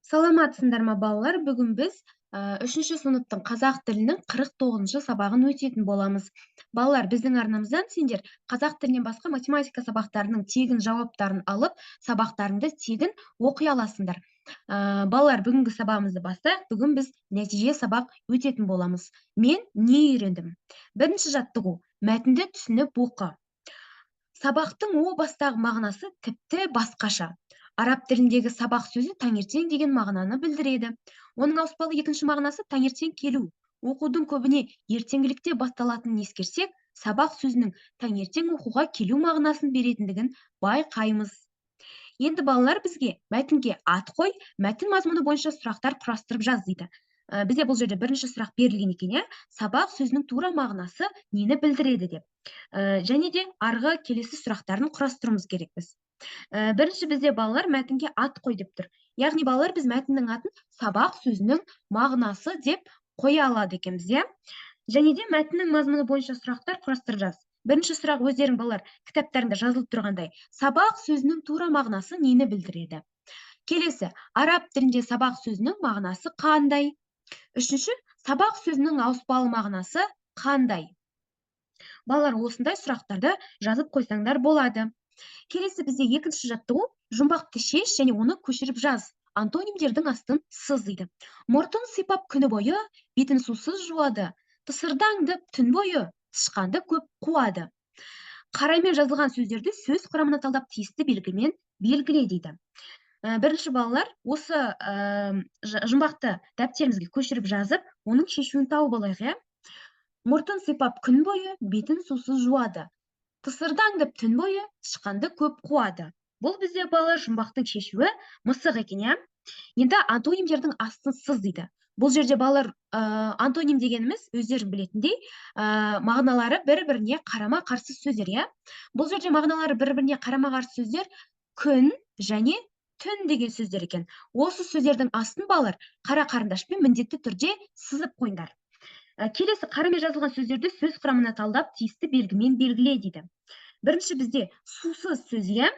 Саламатсыңдар ма, балалар? Бүгін біз үшінші сыныптың қазақ тілінің 49-шы сабағын өтетін боламыз. Балалар, біздің арнамыздан сендер қазақ тілінен басқа математика сабақтарының тегін жауаптарын алып, сабақтарыңды тегін оқи аласыңдар. Балалар, бүгінгі сабағымызды бастайық. Бүгін біз нәтиже сабақ өтетін боламыз. Мен не үйрендім? Бірінші жаттығу: мәтінді түсініп оқы. Сабақтың о бастағы мағынасы тіпті басқаша. Араб тіліндегі сабақ сөзі таңертең деген мағынаны білдіреді. Оның ауыспалы екінші мағынасы таңертең келу. Оқудың көбіне ертеңгілікте басталатынын ескерсек, сабақ сөзінің таңертең оқуға келу мағынасын беретіндігін байқаймыз. Енді, балалар, бізге мәтінге ат қой, мәтін мазмұны бойынша сұрақтар құрастырып жаз дейді. Бізде бұл жерде бірінші сұрақ берілген екен, иә, сабақ сөзінің тура мағынасы нені білдіреді деп. Және де арғы келесі сұрақтарын құрастыруымыз керекпіз. Бірінші бізде, балалар, мәтінге ат қой деп тұр. Яғни, балалар, біз мәтіннің атын сабақ сөзінің мағынасы деп қоя алады екенбіз, иә. Және де мәтіннің мазмұны бойынша сұрақтар құрастырып жаз. Бірінші сұрақ, өздерің, балалар, кітаптарыңда жазылып тұрғандай: сабақ сөзінің тура мағынасы нені білдіреді? Келесі: араб тілінде сабақ сөзінің мағынасы қандай? Үшінші: сабақ сөзінің ауыспалы мағынасы қандай? Балалар, осындай сұрақтарды жазып қойсаңдар болады. Келесі бізде екінші жаттығу: жұмбақты шеш және оны көшіріп жаз, антонимдердің астын сыз дейді. Мұртын сипап күні бойы, бетін сусыз жуады, тысырды аңдып түн бойы, тышқанды көп қуады. Қарамен жазылған сөздерді сөз құрамына талдап, тиісті белгімен белгіле дейді. Бірінші, балалар, осы жұмбақты дәптерімізге көшіріп жазып, оның шешуін тауып алайық, иә. Мұртын сипап күн бойы, бетін сусыз жуады, тысырды аңдып түн бойы, тышқанды көп қуады. Бұл бізде, балалар, жұмбақтың шешуі мысық екен, иә. Енді антонимдердің астын сыз дейді. Бұл жерде, балалар, антоним дегеніміз, өздерің білетіндей, мағыналары бір біріне қарама қарсы сөздер, иә. Бұл жерде мағыналары бір біріне қарама қарсы сөздер күн және түн деген сөздер екен. Осы сөздердің астын, балалар, қара қарындашпен міндетті түрде сызып қойыңдар. Келесі: қарамен жазылған сөздерді сөз құрамына талдап, тиісті белгімен белгіле дейді. Бірінші бізде сусыз сөзі, иә.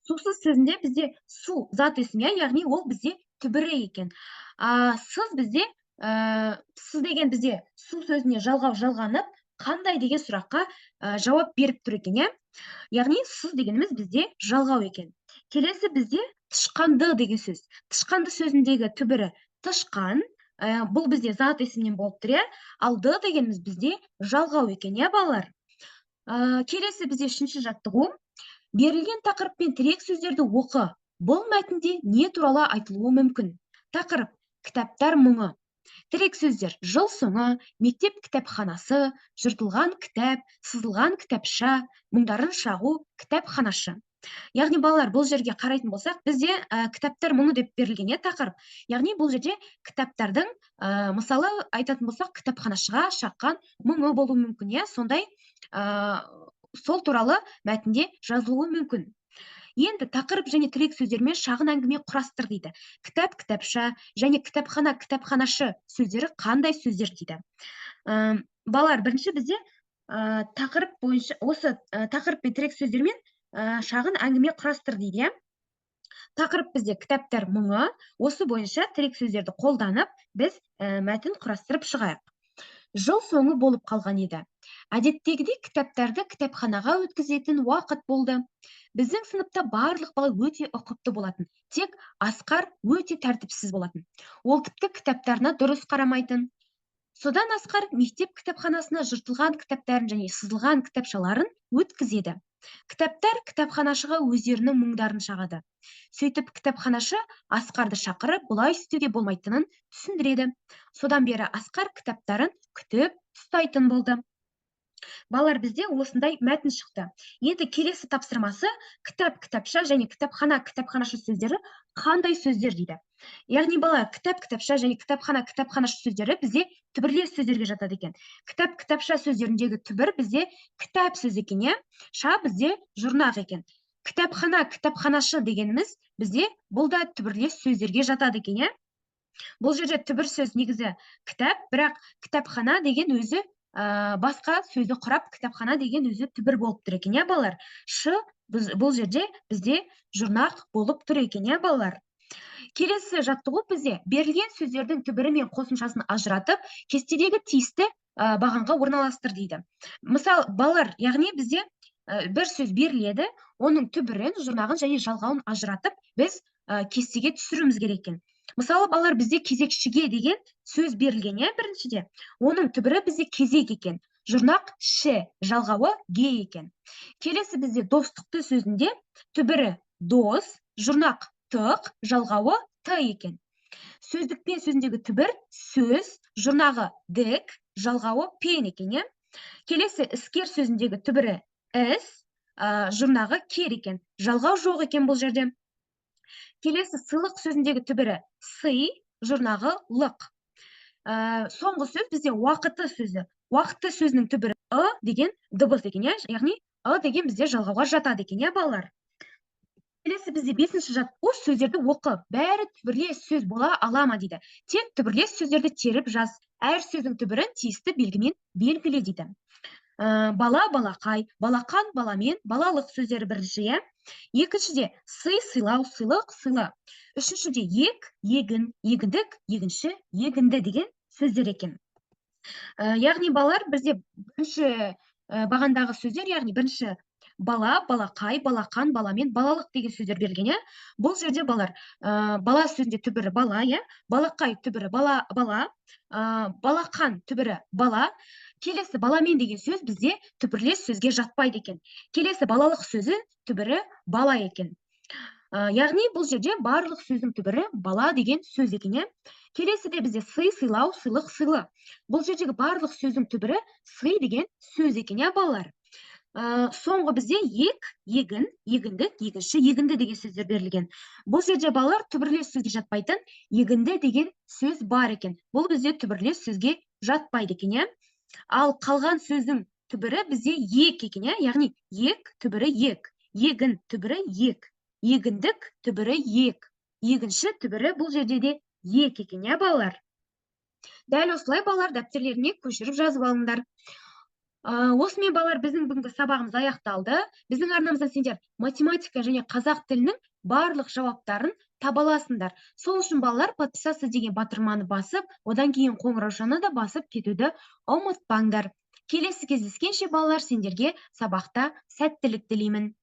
Сусыз сөзінде бізде су зат есім, иә, яғни ол бізде түбірі екен. А сыз бізде, сыз деген бізде су сөзіне жалғау жалғанып, қандай деген сұраққа жауап беріп тұр екен, иә. Яғни сыз дегеніміз бізде жалғау екен. Келесі бізде тышқанды деген сөз. Тышқанды сөзіндегі түбірі тышқан, бұл бізде зат есімнен болып тұр, иә. Ал ды дегеніміз бізде жалғау екен, иә, балалар. Келесі бізде үшінші жаттығу: берілген тақырып пен тірек сөздерді оқы. Бұл мәтінде не туралы айтылуы мүмкін? Тақырып: кітаптар мұңы. Тірек сөздер: жыл соңы, мектеп кітапханасы, жыртылған кітап, сызылған кітапша, мұңдарын шағу, кітапханашы. Яғни, балалар, бұл жерге қарайтын болсақ, бізде кітаптар мұңы деп берілген, иә, тақырып. Яғни бұл жерде кітаптардың, мысалы айтатын болсақ, кітапханашыға шаққан мұңы болуы мүмкін, иә. Сондай, сол туралы мәтінде жазылуы мүмкін. Енді тақырып және тірек сөздермен шағын әңгіме құрастыр дейді. Кітап, кітапша және кітапхана, кітапханашы сөздері қандай сөздер дейді. Балалар, бірінші бізде тақырып бойынша осы тақырып пен тірек сөздермен шағын әңгіме құрастыр дейді, иә. Тақырып бізде кітаптар мұңы. Осы бойынша тірек сөздерді қолданып, біз мәтін құрастырып шығайық. Жыл соңы болып қалған еді. Әдеттегідей кітаптарды кітапханаға өткізетін уақыт болды. Біздің сыныпта барлық бала өте ұқыпты болатын. Тек Асқар өте тәртіпсіз болатын. Ол тіпті кітаптарына дұрыс қарамайтын. Содан Асқар мектеп кітапханасына жыртылған кітаптарын және сызылған кітапшаларын өткізеді. Кітаптар кітапханашыға өздерінің мұңдарын шағады. Сөйтіп кітапханашы Асқарды шақырып, бұлай істеуге болмайтынын түсіндіреді. Содан бері Асқар кітаптарын күтіп ұстайтын болды. Балалар, бізде осындай мәтін шықты. Енді келесі тапсырмасы: кітап, кітапша және кітапхана, кітапханашы сөздері қандай сөздер дейді. Яғни, бала, кітап, кітапша және кітапхана, кітапханашы сөздері бізде түбірлес сөздерге жатады екен. Кітап, кітапша сөздеріндегі түбір бізде кітап сөзі екен, иә. Ша бізде жұрнақ екен. Кітапхана, кітапханашы дегеніміз бізде бұл да түбірлес сөздерге жатады екен, иә. Бұл жерде түбір сөз негізі кітап, бірақ кітапхана деген өзі басқа сөзді құрап, кітапхана деген өзі түбір болып тұр екен, иә, балалар. Шы бұл жерде бізде жұрнақ болып тұр екен, иә, балалар. Келесі жаттығу бізде берілген сөздердің түбірі мен қосымшасын ажыратып, кестедегі тиісті бағанға орналастыр дейді. Мысал, балалар, яғни бізде бір сөз беріледі, оның түбірін, жұрнағын және жалғауын ажыратып, біз кестеге түсіруіміз керек екен. Мысалы, балалар, бізде кезекшіге деген сөз берілген, иә, біріншіде. Оның түбірі бізде кезек екен. Жұрнақ ші, жалғауы ге екен. Келесі бізде достықты сөзінде түбірі дос, жұрнақ тық, жалғауы т екен. Сөздікпен сөзіндегі түбір сөз, жұрнағы дік, жалғауы пен екен, иә. Келесі іскер сөзіндегі түбірі іс, жұрнағы кер екен. Жалғау жоқ екен бұл жерде. Келесі сыйлық сөзіндегі түбірі сый, жұрнағы лық. Соңғы сөз бізде уақыты сөзі. Уақыты сөзінің түбірі ы деген дыбыс екен, иә? Яғни ы деген бізде жалғауға жатады екен, иә, балалар? Келесі бізде бесінші жаттығу, сөздерді оқы. Бәрі түбірлес сөз бола ала ма дейді. Тек түбірлес сөздерді теріп жаз. Әр сөздің түбірін тиісті белгімен белгіле дейді. Бала, балақай, балақан, баламен, балалық сөздері бірінші, иә. Екіншіде сый, сыйлау, сыйлық, сыйлы. Үшіншіде ек, егін, егіндік, егінші, егінді деген сөздер екен. Яғни балалар, бізде бірінші бағандағы сөздер, яғни бірінші бала, балақай, балақан, баламен, балалық деген сөздер берілген, иә. Бұл жерде балалар, бала сөзінде түбірі бала, иә, балақай түбірі бала, бала, балақан түбірі бала. Келесі баламен деген сөз бізде түбірлес сөзге жатпайды екен. Келесі балалық сөзі түбірі бала екен. Яғни бұл жерде барлық сөздің түбірі бала деген сөз екен, иә. Келесіде бізде сый, сыйлау, сыйлық, сыйлы. Бұл жердегі барлық сөздің түбірі сый деген сөз екен, иә, балалар. Соңғы бізде ек, егін, егіндік, егінші, егінді деген сөздер берілген. Бұл жерде балалар, түбірлес сөзге жатпайтын егінді деген сөз бар екен. Бұл бізде түбірлес сөзге жатпайды екен, иә. Ал қалған сөздің түбірі бізде ек екен, иә. Яғни ек түбірі ек, егін түбірі ек, егіндік түбірі ек, егінші түбірі бұл жерде де ек екен, иә, балалар. Дәл осылай, балалар, дәптерлеріне көшіріп жазып алыңдар. Осымен, балалар, біздің бүгінгі сабағымыз аяқталды. Біздің арнамыздан сендер математика және қазақ тілінің барлық жауаптарын таба аласыңдар. Сол үшін, балалар, подписаться деген батырманы басып, одан кейін қоңыраушаны да басып кетуді ұмытпаңдар. Келесі кездескенше, балалар, сендерге сабақта сәттілік тілеймін.